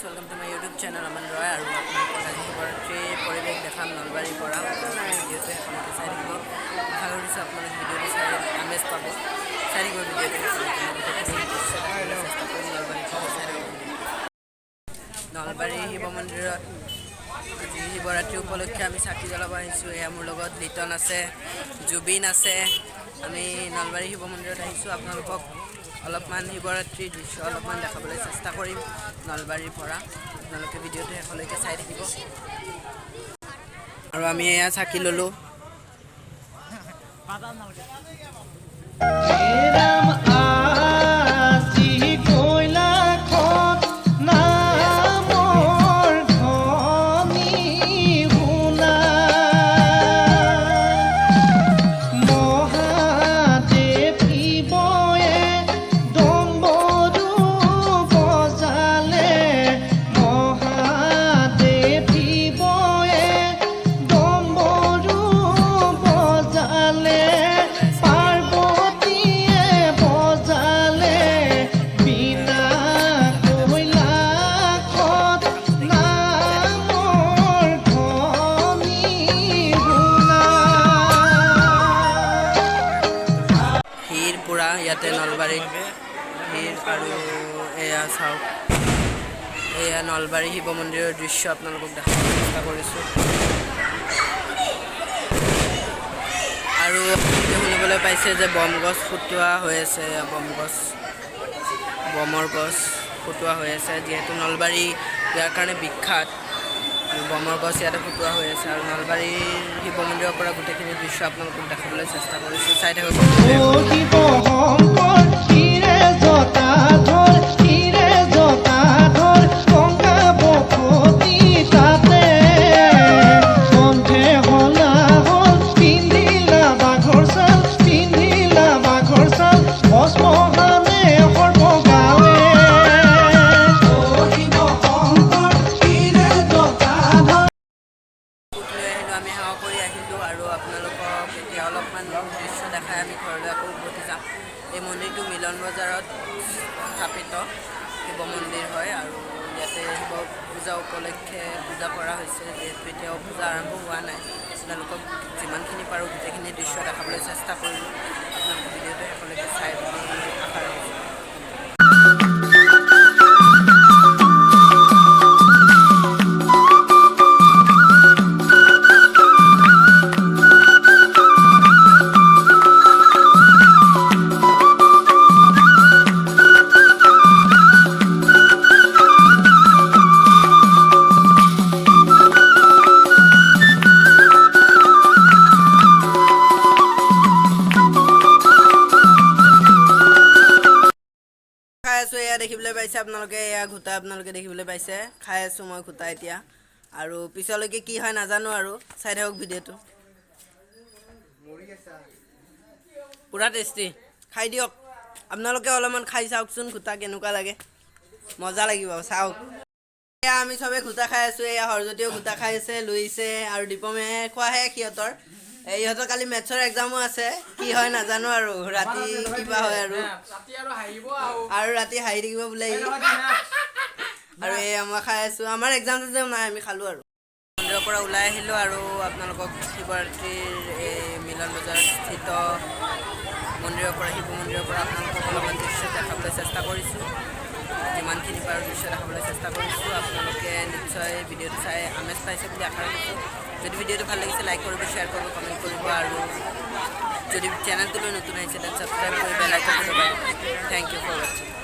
Welcome to my YouTube channel Aman Roy. আৰু আপোনালোকক আজি শিৱৰাত্ৰিৰ পৰিৱেশ দেখাম নলবাৰীৰ পৰা। ভিডিঅ'টো শেষলৈকে চাই থাকিব। আশা কৰিছোঁ আপোনালোকে ভিডিঅ'টো চাই আমেজ পাব। চাই থাকিব ভিডিঅ'টো শেষলৈকে। মই গোটেইখিনি দৃশ্য দেখাবলৈ চেষ্টা কৰিম নলবাৰীৰ পৰা। চাই থাকিব ভিডিঅ'টো। নলবাৰী শিৱ মন্দিৰত আজি শিৱৰাত্ৰি উপলক্ষে আমি চাকি জ্বলাব আহিছোঁ। এয়া মোৰ লগত লিটন আছে, জুবিন আছে। আমি নলবাৰী শিৱ মন্দিৰত আহিছোঁ। আপোনালোকক অলপমান শিৱৰাত্ৰিৰ দৃশ্য অলপমান দেখাবলৈ চেষ্টা কৰিম নলবাৰীৰ পৰা। আপোনালোকে ভিডিঅ'টো শেষলৈকে চাই থাকিব। আৰু আমি এয়া চাকি ল'লোঁ। ৰাম আজি কৈলাসত নামৰ ধ্বনি শুনা, মহাদেৱ শিৱয়ে ডম্বৰু বজালে, মহাদেৱ শিৱয়ে ডম্বৰু বজালে, পাৰ্বতীয়ে বজালে বীণা, কৈলাসত নামৰ ধ্বনি শুনা। ভিৰ পূৰা ইয়াতে নলবাৰীত ভিৰ। আৰু এয়া চাওক, এয়া নলবাৰী শিৱ মন্দিৰৰ দৃশ্য আপোনালোকক দেখাবলৈ চেষ্টা কৰিছোঁ। আৰু শুনিবলৈ পাইছে যে বম গছ ফুটোৱা হৈ আছে। এয়া বম গছ, বমৰ গছ ফুটোৱা হৈ আছে। যিহেতু নলবাৰী ইয়াৰ কাৰণে বিখ্যাত, আৰু বমৰ গছ ইয়াতে ফুটোৱা হৈ আছে। আৰু নলবাৰীৰ শিৱ মন্দিৰৰ পৰা গোটেইখিনি দৃশ্য আপোনালোকক দেখাবলৈ চেষ্টা কৰিছোঁ। চাই থাকক। অ শিৱ শংকৰ, শিৰে জটাধৰ, শিৰে জটাধৰ, গংগা বসতি তাতে, কণ্ঠে হলা হল, পিন্ধিলা বাঘৰ ছাল, পিন্ধিলা বাঘৰ ছাল, ভস্ম সানে সৰ্বগাৱে। অ শিৱ শংকৰ, শিৰে জটাধৰ। ফুট লৈ আহিলোঁ, আমি সেৱা কৰি আহিলোঁ। আৰু আপোনালোকক এতিয়া অলপমান দৃশ্য দেখাই আমি ঘৰলৈ আকৌ উভতি যাম। এই মন্দিৰটো মিলন বজাৰত স্থাপিত শিৱ মন্দিৰ হয় আৰু ইয়াতে শিৱ পূজা উপলক্ষে পূজা কৰা হৈছে। যিহেতু এতিয়াও পূজা আৰম্ভ হোৱা নাই, আপোনালোকক যিমানখিনি পাৰোঁ গোটেইখিনি দৃশ্য দেখাবলৈ চেষ্টা কৰিলোঁ। আপোনালোকে ভিডিঅ'টো শেষলৈকে চাই বুলি আশা ৰাখিছোঁ। খাই আছোঁ, এয়া দেখিবলৈ পাইছে আপোনালোকে, এয়া ঘোটা আপোনালোকে দেখিবলৈ পাইছে। খাই আছোঁ মই ঘোটা এতিয়া। আৰু পিছলৈকে কি হয় নাজানো, আৰু চাই থাকক ভিডিঅ'টো। পূৰা টেষ্টি। খাই দিয়ক আপোনালোকে, অলপমান খাই চাওকচোন ঘোটা কেনেকুৱা লাগে। মজা লাগিব, চাওক। এয়া আমি চবে ঘোটা খাই আছোঁ। এয়া হৰজ্যোতিও ঘোটা খাই আছে, লুইছে আৰু দীপমে খোৱাহে সিহঁতৰ। এই ইহঁতৰ কালি মেথছৰ এক্সামো আছে, কি হয় নাজানো। আৰু ৰাতি কিবা হয় আৰু আৰু ৰাতি হাঁহি থাকিব বোলে ই। আৰু এই মই খাই আছোঁ। আমাৰ এক্সাম চেক্সাম নাই, আমি খালোঁ আৰু মন্দিৰৰ পৰা ওলাই আহিলোঁ। আৰু আপোনালোকক শিৱৰাত্ৰিৰ এই মিলন বজাৰস্থিত মন্দিৰৰ পৰা, শিৱ মন্দিৰৰ পৰা আপোনালোকক অলপমান দৃশ্য দেখাবলৈ চেষ্টা কৰিছোঁ। যিমানখিনি পাৰোঁ দৃশ্য দেখাবলৈ চেষ্টা কৰিছোঁ। আপোনালোকে নিশ্চয় ভিডিঅ'টো চাই আমেজ পাইছে বুলি আশা ৰাখিছোঁ। যদি ভিডিঅ'টো ভাল লাগিছে, লাইক কৰিব, শ্বেয়াৰ কৰিব, কমেণ্ট কৰিব। আৰু যদি চেনেলটোলৈ নতুন আহিছে, then subscribe কৰি বেল আইকনটো দবাই। Thank you for watching.